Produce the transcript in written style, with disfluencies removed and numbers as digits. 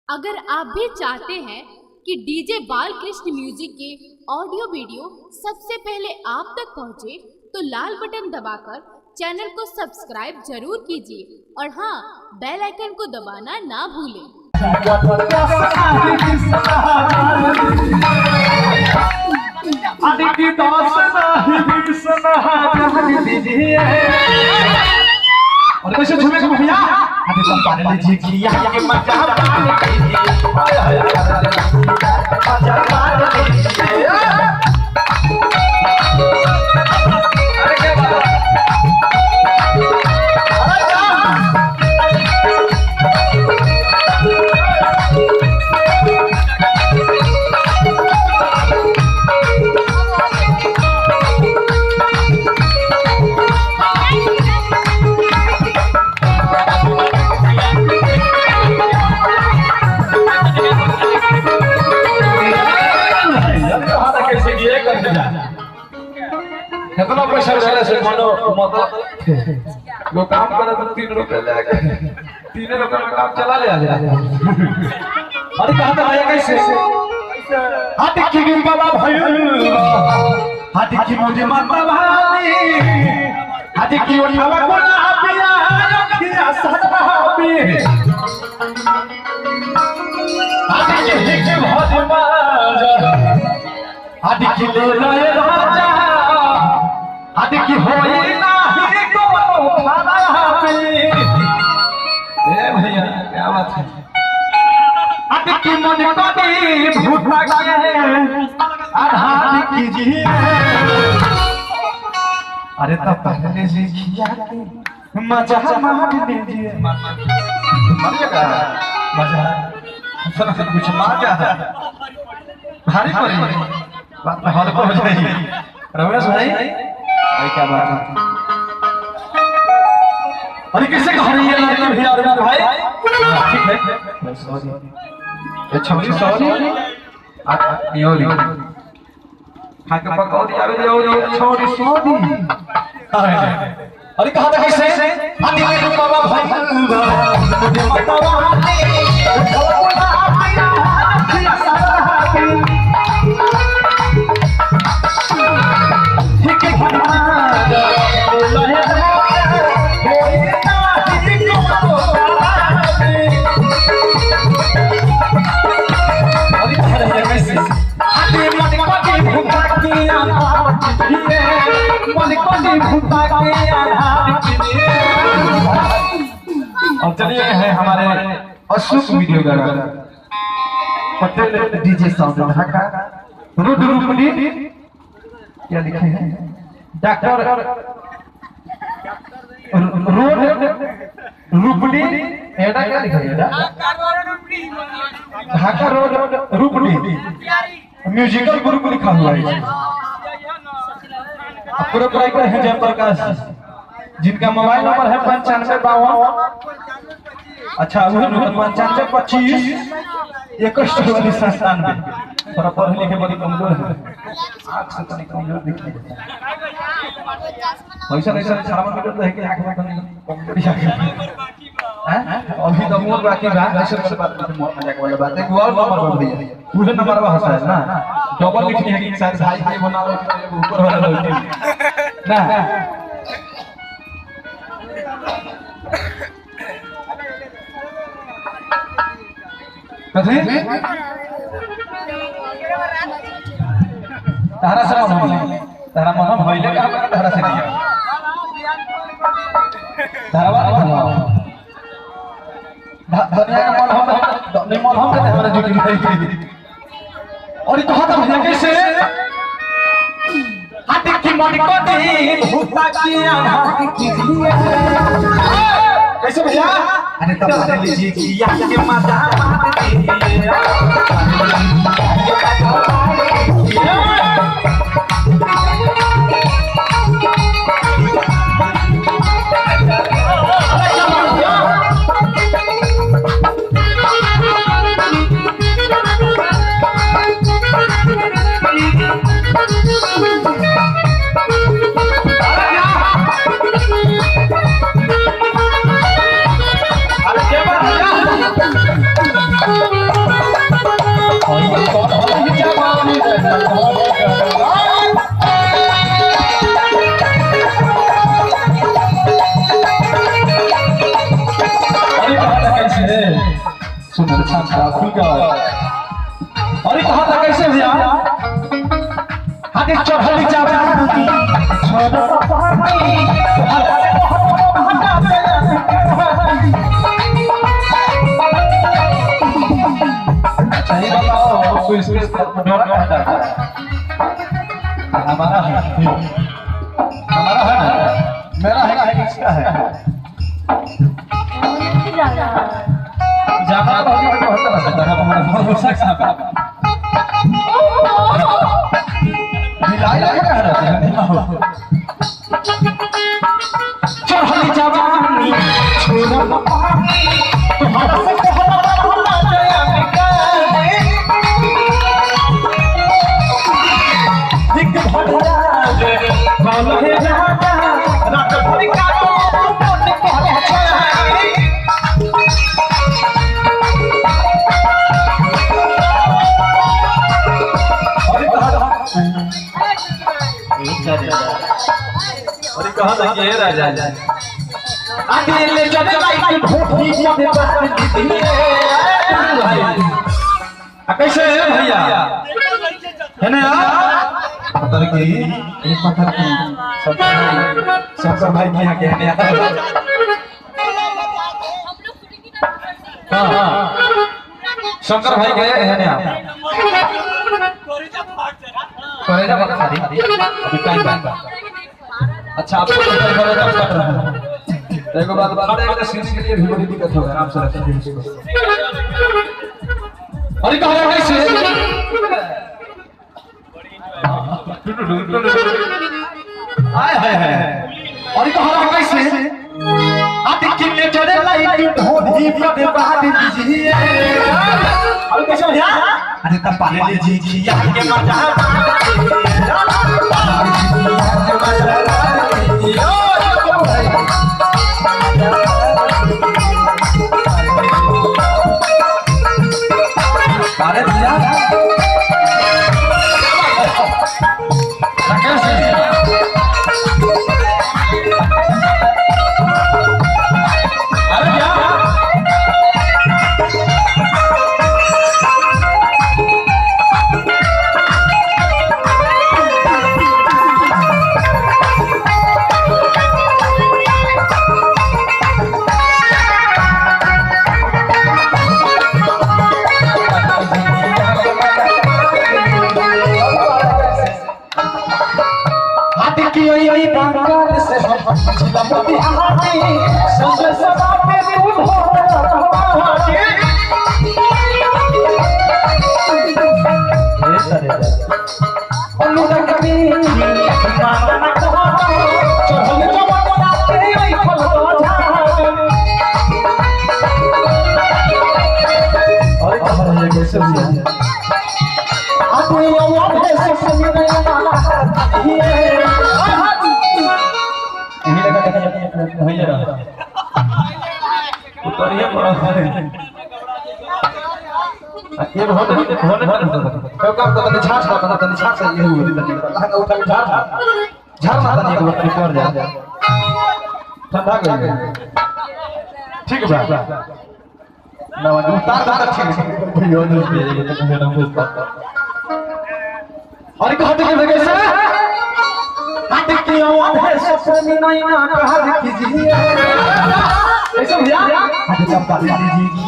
अगर आप भी चाहते हैं कि डीजे बालकृष्ण म्यूजिक के ऑडियो वीडियो सबसे पहले आप तक पहुंचे, तो लाल बटन दबाकर चैनल को सब्सक्राइब जरूर कीजिए और हाँ, बेल आइकन को दबाना ना भूलें। और कैसे झूमे के भैया अरे तो पार लीजिए किया के मजा मार लीजिए हाय हाय मजा मार लीजिए। अरे क्या बात है, अरे क्या कितना पैसा मिले से मानो मतलब वो काम करे तो 3 रुपए ले के 3 रुपए में काम चला ले। अरे कहा था भैया कैसे हाथ की बाबा भाई हाथ की मुझे माता भाई हाथ की उठावा कोला पिया रखिया सदा पी हाथ की हिक भज माजा हाथ की ले ले राजा हाथ की होई नाही को खाना पे। ए भैया क्या बात है, हाथ की मन कदी भूखा के आधार कीजिए। अरे तब पहले जी किया मजा मार लीजिए मजा मजा सब कुछ मजा भारी पड़ी बात में हल्का हो जाएगी। रमेश भाई भाई क्या बात है, अरे किससे कह रही है लड़की भैया अरविंद भाई ठीक है भाई सॉरी ये छवरी सॉरी आ नियोली खा के पकौड़ी आवे ले छोरी सॉरी। अरे कहा था कैसे आदि के बाबा भाई मुझे मतवाले बोला पिया रखिया सदा पी ठीक और चलिए हैं हमारे Ashok videographer Patel DJ sound Dhaka road Rupni क्या लिखे हैं डॉक्टर रोड रूपनी एडा क्या लिखा है ढाका रोड रूपनी म्यूजिकल ग्रुप लिखा हुआ है। प्रोपराइटर है जयप्रकाश जिनका मोबाइल नंबर है 95 52 अच्छा 95 25 21 44 97। थोड़ा पढ़े लिखे बड़ी कमजोर है, आँख से तनी कमजोर दिख रही है। ऐसा ऐसा छाड़ा में है कि आँख में कमजोरी आ गई हैं अभी तो मोर बाकी बा। ऐसे ऐसे बात नहीं मजाक वाला बात है और नंबर भैया पूरे नंबर बा हंसा है ना डबल लिखनी है कि शायद भाई भाई बना लो ऊपर वाला लोग ना। कथी तारा से मन होले तारा मन भइले का तारा से नहीं धारावा धनिया का मन हम नहीं मन हम कहते हमारा जुटी नहीं। और कहा था भैया कैसे हाथ की मन को दी भूता की आधार कीजिए कैसे भैया। अरे तब लीजिए किया के मजा मार लीजिए। अरे क्या बात है। सुन अच्छा अच्छा खुल के आओ। अरे कहा था कैसे भैया आगे चढ़ल जावा अच्छा ये बताओ कोई इसमें डोरा कहाँ जाता है? हमारा है, हमारा है ना, मेरा है कि इसका है? जाना तो हमारा बहुत है, हमारा बहुत सख्त है। मिलाई लग रहा है। चढ़ल जवानी छोड़ल पानी तुम्हारा से कहला भुला जाया निकाले दिक भरा जे कौन है राजा रात भर का तो मन कहले चाहे। अरे कहा अरे कहा था कि ये राजा अकेले जब लाइट भूखी जब बात दी भाई कैसे है भैया है ना पत्थर की एक पत्थर की शंकर भाई की यहाँ के है ना। हाँ हाँ शंकर भाई गए है ना करेजा मत खाली अभी टाइम बा। अच्छा आपको करेजा फट रहा है देखो बात बात एक सीन के लिए भी बड़ी दिक्कत होगा आराम से रखिए इसको। अरे कहा है कैसे आए हाय हाय। अरे कहा है कैसे आते किन्ने चढ़े लाइट ढोढ़ी पर बात दीजिए। अरे कैसे भैया अरे तब पाले जी जी के मजा अरे भैया राकेश अरे भैया हाथ की ओई बंगाल से जिला मोतिहारी संग सदा पे तू अरे कहाँ रह कैसे भैया उतरिए पड़ा है ये बहुत होने तो काम तो तने झाड़ ना तने झाड़ से ये हुई तने लहंगा उठा के झाड़ झाड़ ना तने एक बार पड़ जा ठंडा गई ठीक बा ना उतार उतार ठीक भैया नहीं ये तो मेरा मुझ अरे कहाँ तक गए से हाथ की आवाज है सपने नहीं ना कहा कीजिए ऐसे भैया हाथ चंपा दीजिए।